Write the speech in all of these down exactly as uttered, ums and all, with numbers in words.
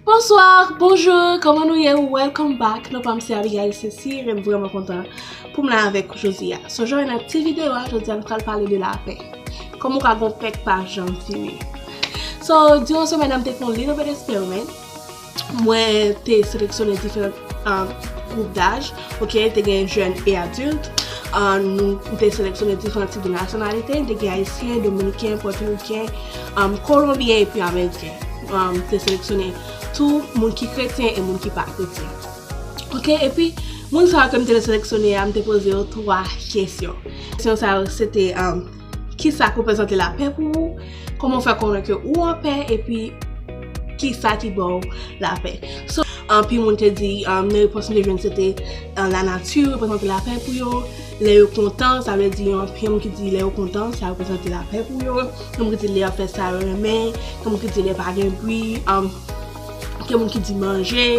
Bonsoir, bonjour, kòman nou ye? Welcome back. Non pa m se Abigail Cécile, e m vrèman kontan pou m la avèk ou jodi a. So, jan w wè nan ti videyo a, jodi a nou pral pale de lapè. Kòman w ka gon pè k pa janm fini. So, diran semèn nan, m te fè yon little bit experiment. Mwen te seleksyone diferan, um, gwoup daj, ok, te gen jèn e adilt. Uh, nou, m te seleksyone diferan tip de nasyonalite, te gen ayisyen, dominiken, pòtoriken, um, kolonbyen epi ameriken. Um, te seleksyone tou moun ki kretyen e moun ki pa kretyen. Ok, epi moun sa yo ke m te seleksyone a, m te poze yo twa kesyon. Kesyon sa yo, se te, um, kisa k reprezante lapè pou ou, kòman w fè konnen ke ou anpè, epi kisa ki ba w lapè. So, anpil moun te di, um, nan repons m te jwenn, se te, uh, lanati reprezante lapè pou yo. Lè yo kontan, sa vle di, anpil moun ki di lè yo kontan, sa reprezante lapè pou yo. Gen moun ki di lè y ap fè sa yo renmen, gen moun ki di lè pa gen bri, um, gen moun ki di manje,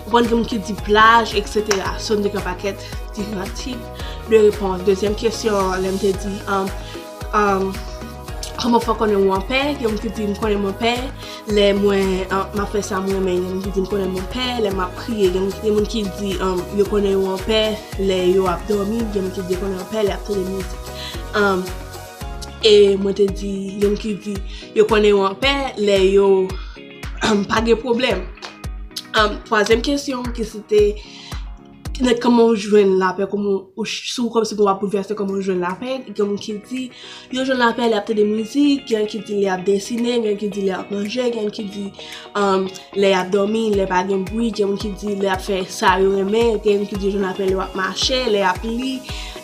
ou konprann, gen moun ki di plaj, et cetera. So, m te gen yon pakèt diferan tip de repons. Dezyèm kesyon an, lè m te di, um, um, kòman w fè konnen ou anpè, gen moun ki di m konnen m anpè, lè mwen, um, m ap fè sa m renmen, gen moun ki di m konnen m anpè, lè m ap priye, gen moun, gen moun ki di, um, yo konnen yo anpè, lè yo ap dòmi, gen moun ki di yo konnen yo anpè, lè y ap tande mizik. Um, e mwen te di, gen moun ki di yo konnen yo anpè, lè yo, um, pa gen pwoblèm. Um, twazyèm kesyon ki se te, nan kòman w jwenn lapè, kòman w, si w kòmsi w ap boulvèse kòman w jwenn lapè, gen moun ki di yo jwenn lapè lè y ap tande mizik, gen ki di lè y ap desine, gen ki di lè y ap manje, gen ki di, um, lè y ap dòmi, lè pa gen bri, gen moun ki di lè y ap fè sa yo renmen, gen moun ki di yo jwenn lapè lè y ap mache, lè y ap li,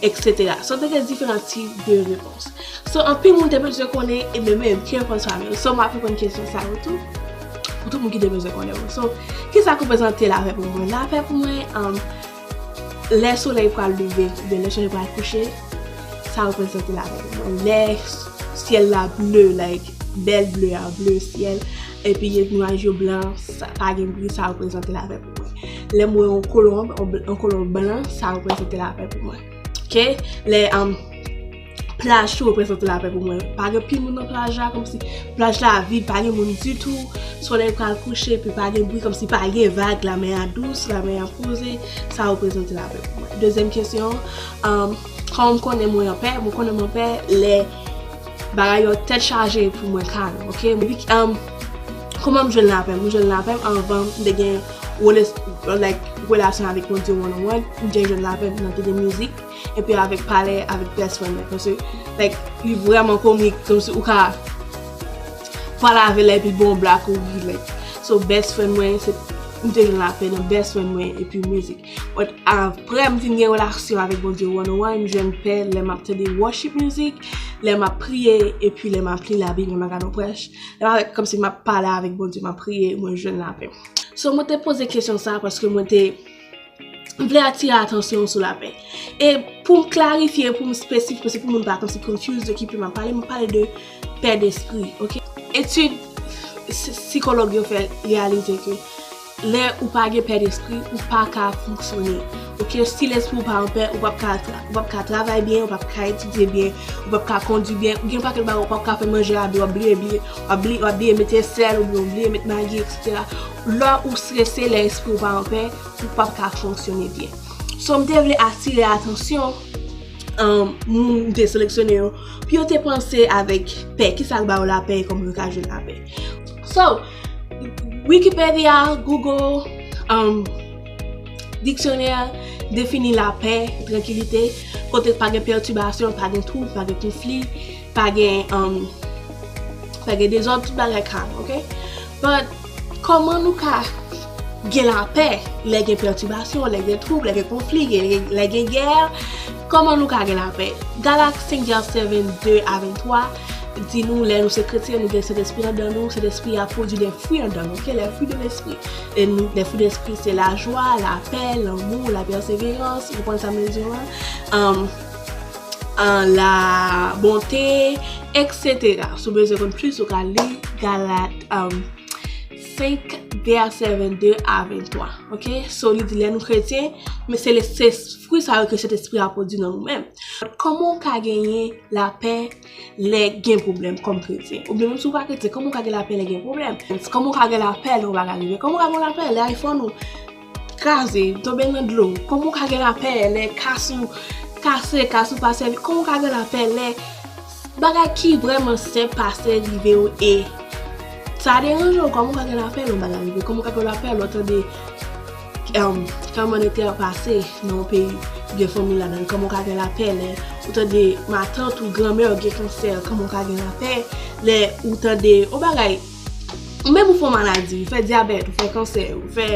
et cetera. So, te gen diferan tip de repons. So, anpil moun te bezwen konnen, e mwen menm, ki repons pa m yo. So, m ap reponn kesyon sa yo tou, pou tout moun ki te bezwen konnen yo. So, kisa k reprezante lapè pou mwen? Lapè pou mwen, um, lè solèy pral leve, oubyen lè solèy pral kouche, sa reprezante lapè pou mwen. Lè syèl la ble, like, bèl ble a, ble syèl, epi nwaj yo blan, sa, pa gen bri, sa reprezante lapè pou mwen. Lè m wè yon kolonb, yon bl-, yon kolonb blan, sa reprezante lapè pou mwen. Ok? Lè, um, plaj tou reprezante lapè pou mwen. Pa gen pil moun nan plaj la, kòmsi plaj la vid, pa gen moun ditou. Solèy pral kouche, epi pa gen bri, kòmsi pa gen vag, lamè a dous, lamè a poze. Sa reprezante lapè pou mwen. Dezyèm kesyon, um, kòman m konnen mwen anpè? Mwen konnen mwen anpè lè bagay yo tèt chaje pou mwen kalm, ok? Epi, um, kòman m jwenn lapè? M jwenn lapè m anvan m te gen rele-, like, relasyon avèk Bondye one on one, m te jwenn lapè m nan tande mizik, epi avèk pale avèk best friend mwen, paske, like, li vrèman komik, kòmsi ou ka pale avè l epi bon black ou ri, like. So, best friend mwen, se, m te jwenn lapè nan best friend mwen epi mizik. But apre m vin gen relasyon avèk Bondye one on one, m jwenn pè lè m ap tande worship music, lè m ap priye, epi lè m ap li Labib, lè m ap gade yon prèch. Lè m ap, kòmsi m ap pale avèk Bondye, m ap priye, mwen jwenn lapè. So, mwen te poze kesyon sa a paske mwen te, m vle atire atansyon sou lapè. E pou m klarifye, pou m espesifik, paske pou moun pa kòmsi confuse de ki pè m ap pale, m ap pale de pè despri, ok? Etid si-, sikològ yo fè reyalize ke lè ou pa gen pè despri, ou pa ka fonksyone. Ok, si lespri w pa anpè, ou p ap ka tra-, ou p ap ka travay byen, ou p ap ka etidye byen, ou p ap ka kondui byen, ou gen yon pakèt bagay, ou p ap ka fè manje a byen, w ap bliye, bliye, w ap bliye, w ap bliye mete sèl, oubyen w bliye met magi, et cetera. Lè ou strese, lè espri w pa anpè, ou p ap ka fonksyone byen. So, m te vle atire atansyon, um, moun m te seleksyone yo, pou yo te panse avèk pè, kisa k ba yo lapè e kòman yo ka jwenn lapè. So, Wikipedia, Google, um, diksyonè defini lapè, trankilite, kote pa gen pètibasyon, pa gen twoub, pa gen konfli, pa gen, um, pa gen dezòd, tout bagay kalm, ok? But, kòman nou ka gen lapè lè gen pètibasyon, lè gen twoub, lè gen konfli, lè, lè gen gè? Kòman nou ka gen lapè? Galate senk vèsè vennde a venntwa di nou, lè nou se kretyen, nou gen Sentespri anndan nou, Sentespri a pwodui de fwi anndan nou, ok? Les fruits de l'esprit. E nou, les fruits de l'esprit, se lajwa, lapè, lanmou, lapèseverans, ou konprann sa m vle di w la? Um, uh, labonte, et cetera. Si w bezwen konn plis, ou ka li Galat, um, senk, vèsè vennde a venntwa. Ok? So, li di lè nou kretyen, men se le, se fwi sa yo ke Sentespri a pwodui nan nou menm. Kòman w ka genyen lapè lè gen pwoblèm kòm kretyen? Oubyen menm si w pa kretyen, kòman w ka gen lapè lè gen pwoblèm? Kòman w ka gen lapè lè yon bagay rive? Kòman w ka gen lapè lè iPhone ou kraze, tonbe nan dlo? Kòman w ka gen lapè lè kas ou kase, kas ou pa sèvi? Kòman w ka gen lapè lè bagay ki vrèman senp pase rive w e sa deranje w? Kòman w ka gen lapè lè yon bagay rive? Kòman w ka gen lapè lè w tande um, tranblemanntè pase nan yon peyi, gen fanmi ladan l? Kòman w ka gen lapè lè ou tande matant ou granmè w gen kansè? Kòman w ka gen lapè lè ou tande yon bagay, ou menm ou fè yon maladi, ou fè dyabèt, ou fè kansè, ou fè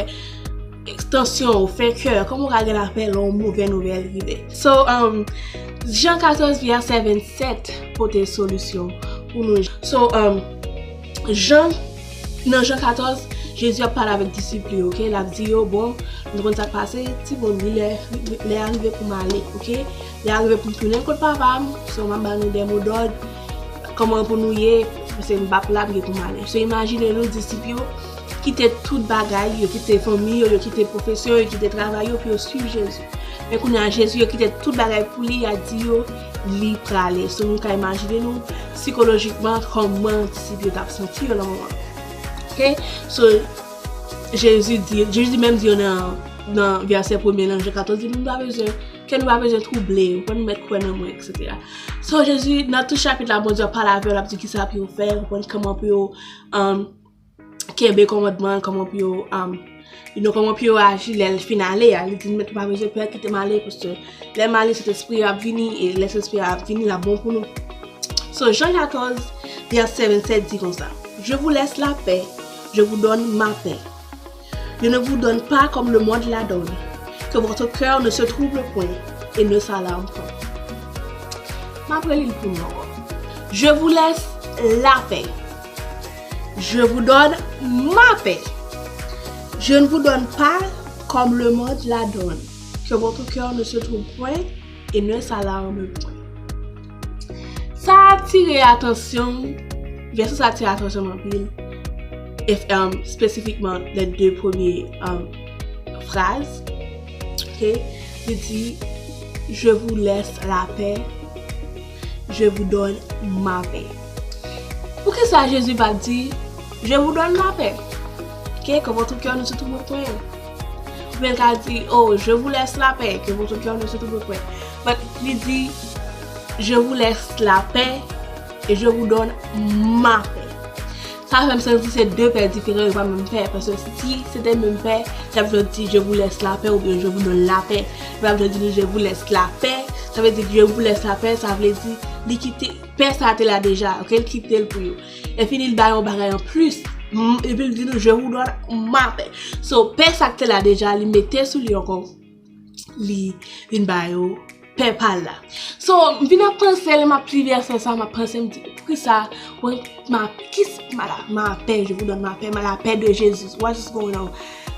tansyon, ou fè kè? Kòman w ka gen lapè lè yon move nouvèl rive? So, um, Jan katòz vèsè vennsèt pote solisyon pou nou. So, um, Jan, nan Jan katòz, Jezi ap pale avèk disip li, ok? L ap di yo, bon, nou konn sa k pase, timoun, li lè, lè a rive pou m ale, ok? Lè a rive pou m tounen kot papa m, so m ap ba nou de modòd, kòman pou nou ye, paske m p ap la, m gen pou m ale. So, imajine nou, disip yo kite tout bagay, yo kite fanmi yo, yo kite pwofesyon yo, yo kite travay yo, pou yo swiv Jezi. Men kounye a, Jezi, yo kite tout bagay pou li, y a di yo, li prale. So, nou ka imajine nou, sikolojikman, kòman disip yo t ap santi yo nan moman. Ok? So, Jezi di, Jezi menm di yo nan, nan vèsè premye nan Jan katòz, li di, nou pa bezwen, kè nou pa bezwen twouble, ou konn mèt kwè nan mwen, etsetera. So, Jezi, nan tout chapit la, Bondye ap pale avè yo, l ap di kisa pou yo fè, ou konn kòman pou yo, um, kenbe kòmandman, kòman pou yo, um, you know, kòman pou yo aji lè l fin ale a. Li di, mèt, ou pa bezwen pè, kite m ale, paske lè m ale, Sentespri a ap vini, e lè Sentespri a ap vini, l ap bon pou nou. So, Jan katòz, vèsè vennsèt di konsa, Je vous laisse la paix, je vous donne ma paix. Je ne vous donne pas comme le monde la donne. Que votre cœur ne se trouble point et ne s'alarme point. M ap reli l pou nou ankò. Je vous laisse la paix. Je vous donne ma paix. Je ne vous donne pas comme le monde la donne. Que votre cœur ne se trouble point et ne s'alarme point. Sa atire atansyon m, vèsè sa atire atansyon m anpil. E, um, espesifikman, les deux premiers, um, fraz. Ok? Li di, Je vous laisse la paix, je vous donne ma paix. Poukisa Jezi pa di, Je vous donne la paix? Ok? Que votre cœur ne se trouble point. Oubyen l ka di, Oh, je vous laisse la paix, que votre cœur ne se trouble point. But li di, Je vous laisse la paix et je vous donne ma paix. Sa fè m santi se de pè diferan, yo pa menm pè. Paske si se te menm pè, sa vle di, Je vous laisse la paix oubyen Je vous donne la paix. Yo pa vle di, Je vous laisse la paix. Sa vle di, Je vous laisse la paix, sa vle di, li kite, pè sa te la deja, ok? Li kite l pou yo. Epi li ba yo yon bagay an plis. Mm, epi li di nou, Je vous donne ma paix. So, pè sa k te la deja, li mete sou li ankò. Li vin ba yo pè pa l la. So, m vin ap panse, lè m ap li vèsè sa, m ap panse, m di, poukisa, wè, ma, kis, ma la, ma paix, je vous donne ma paix, ma la paix de Jésus, what is going on?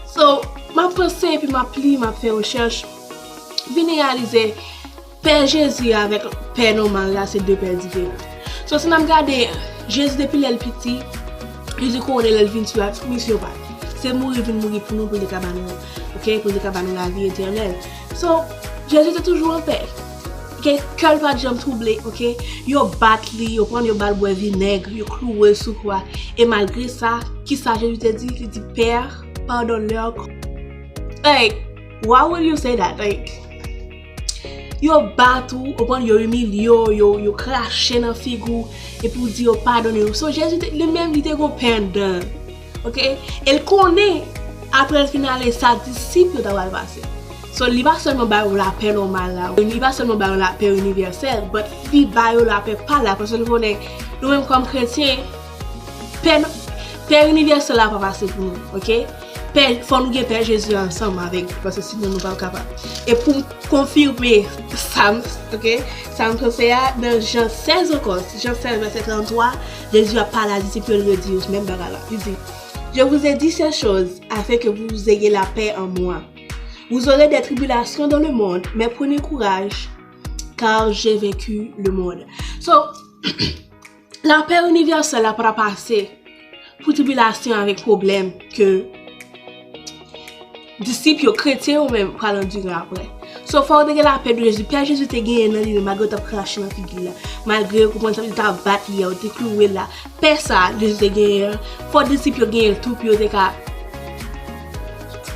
So, m ap panse, epi m ap li, m ap fè rechèch, vin reyalize, pè Jezi avèk pè nòmal la, se de pè diferan. So, si n ap gade, Jezi depi lè l piti, Jezi kouwonnen lè l vin sou la, misyon pa l. Se mouri, vin mouri pou nou, pou l te ka ba nou, ok, pou l te ka ba nou lavi etènèl. So, Jezi te toujou anpè. Ok, kè l pa t janm twouble, ok. Yo bat li, yo pran, yo ba l bwè vinèg, yo klouwe l sou kwa. E malgre sa, kisa Jezi te di? Li di, Père, pardonne-leur. Like, why would you say that? Like, yo bat ou, ou konprann, yo imilye w, yo, yo krache nan figi w, epi w di yo padone yo. So, Jezi te, li menm, li te gon pè anndan l. Ok? E l konnen, apre l fin ale, sa disip yo ta pral pase. So, li pa sèlman ba yo lapè nòmal la, li pa sèlman ba yo lapè inivèsèl, but li ba yo lapè pa l la, paske l konnen, nou menm kòm kretyen, pè, pè inivèsèl la pa pase pou nou, ok? Pè, fò nou gen pè Jezi ansanm avèk li, paske sinon nou p ap kapab. E pou m konfime sa m, ok, sa m panse a, nan Jan sèz ankò, Jan sèz vèsè tranntwa, Jezi ap pale a disip yo, li redi yo menm bagay la. Li di, Je vous ai dit ces choses afin que vous ayez la paix en moi. Vous aurez des tribulations dans le monde, mais prenez courage, car j'ai vaincu le monde. So, lapè inivèsèl la pa t ap pase pou tribilasyon avèk pwoblèm ke disip yo, kretyen yo menm, pral andire apre. So, fò yo te gen lapè de Jezi. Pè Jezi te genyen nan li menm, malgre yo t ap krache nan figi l la, malgre yo konprann sa, yo t ap bat li a, yo te klouwe l la. Pè sa a, Jezi te genyen an, fò disip yo genyen l tou pou yo te ka,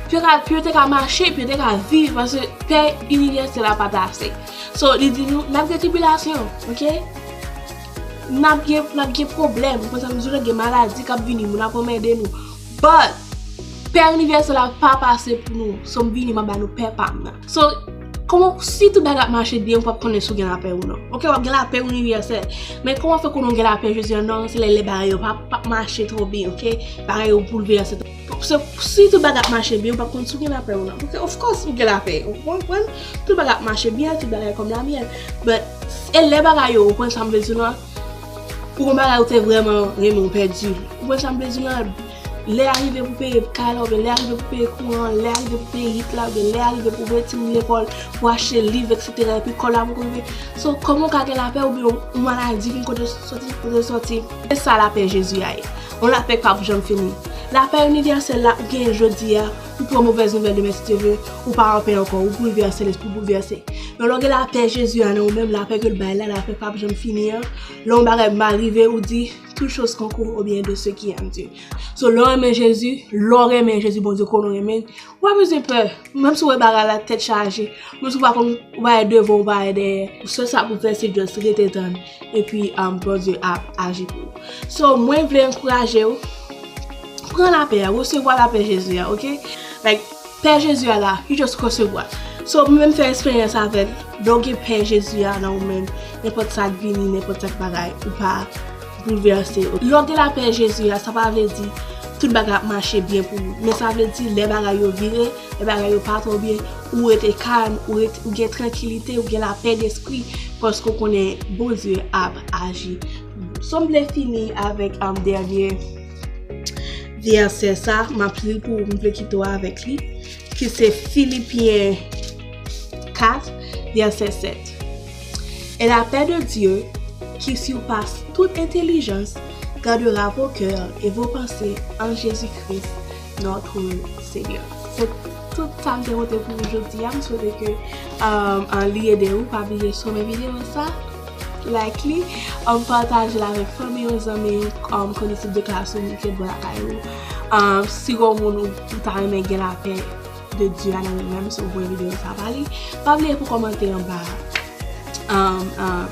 pou yo ka, pou yo te ka mache, pou yo te ka viv, paske pè inivèsèl la pa t ase. So, li di nou, n ap gen tribilasyon, oke? N ap gen, n ap gen pwoblèm. Konsa, m di w, gen maladi k ap vini, moun ap anmède nou. But, pè inivèsèl la pa pase pou nou. So, m vini, m ap ba nou pè pa m nan. So, kòman, si tout bagay ap mache byen, ou p ap konnen si w gen lapè ou non. Oke, w ap gen lapè inivèsèl. Men kòman fè konnen w gen lapè Jezi an? Non, se lè, lè bagay yo p ap, p ap mache twò byen, oke? Bagay yo boulvèse. Se, si tout bagay ap mache byen, ou p ap konn si w gen lapè ou non. Paske, of course, ou gen lapè. Ou konprann? Tout bagay ap mache byen, tout bagay kòm la myèl. But, e lè bagay yo, ou konprann sa m vle di w non? Ou gon bagay ou te vrèman renmen, ou pèdi l. Ou konprann sa m vle di w non? Lè a rive pou peye kay la, oubyen lè a rive pou peye kouran, lè a rive pou peye yit la, oubyen lè a rive pou voye timoun lekòl, pou achte liv, etsetera, epi kòb la poko rive. So, kòman w ka gen lapè, oubyen yon maladi vin kote soti, kote soti? Se sa lapè Jezi a ye. Yon lapè k p ap janm fini. Lapè inivèsèl la ou genyen jodi a, ou pran movèz nouvèl demen si Dye vle, ou pa an pè ankò, ou boulvèse, lespri w boulvèse. Men lè w gen lapè Jezi a nan ou menm, lapè ke l bay la, lapè k p ap janm fini an, lè yon bagay mal rive, ou di, toutes choses concourent au bien de ceux qui aiment Dieu. So, lè w renmen Jezi, lè w renmen Jezi, Bondye konnen w renmen, ou pa bezwen pè. Menm si w wè bagay la tèt chaje, menm si w pa konn, ou pa wè devan, ou pa wè dèyè, sèl sa pou w fè, se just rete tann. Epi, um, Bondye ap aji pou ou. So, mwen vle ankouraje w, pran lapè a, resevwa lapè Jezi a, oke? Like, pè Jezi a la, you just resevwa. So, mwen menm fè eksperyans avè l, lè w gen pè Jezi a nan ou menm, nenpòt sa k vini, nenpòt sa k bagay, ou pa boulvèse. Lè w gen lapè Jezi a, sa pa vle di tout bagay ap mache byen pou ou. Men sa vle di lè bagay yo vire, lè bagay yo pa twò byen, ou rete kalm, ou rete, ou gen trankilite, ou gen lapè despri, paske w konnen Bondye ap aji. So, m vle fini avèk, um, dènye vèsè sa, m ap li l pou ou, m vle kite w avèk li, ki se Filipyen kat, vèsè sèt. Et la paix de Dieu, qui surpasse toute intelligence, gardera vos cœurs et vos pensées en Jésus-Christ, notre Seigneur. Se tout sa m te pote pou ou jodi a. M swete ke, um, li ede ou. Pa bliye renmen videyo sa, like li, um, pataje l avèk fanmi w, zanmi w, um, konesans de klas ou, ki bò lakay ou. Um, si gon moun ou, ou ta renmen gen lapè de Dye a nan ou menm, so voye videyo sa ba li. Pa bliye pou kòmante anba a. Um, um,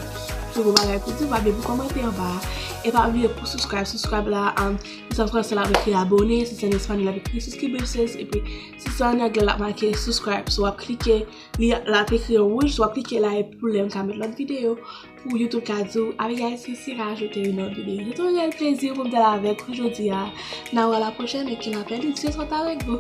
si w gen bagay pou di, pa bliye pou kòmante anba a. E pa bliye pou subscribe. Subscribe la, um, si se an fransè l ap ekri abone, si se an espanyòl l ap ekri suscribirse, epi si se an anglè l ap make subscribe. So w ap klike, li, l ap ekri an wouj, so w ap klike la e pou lè m ka met lòt videyo pou YouTube ka di w, Abigail Cécile a ajouté une autre vidéo. Se te yon reyèl plezi pou m te la avèk ou jodi a. N a wè la pwochèn e ke lapè de Dye soit avec vous.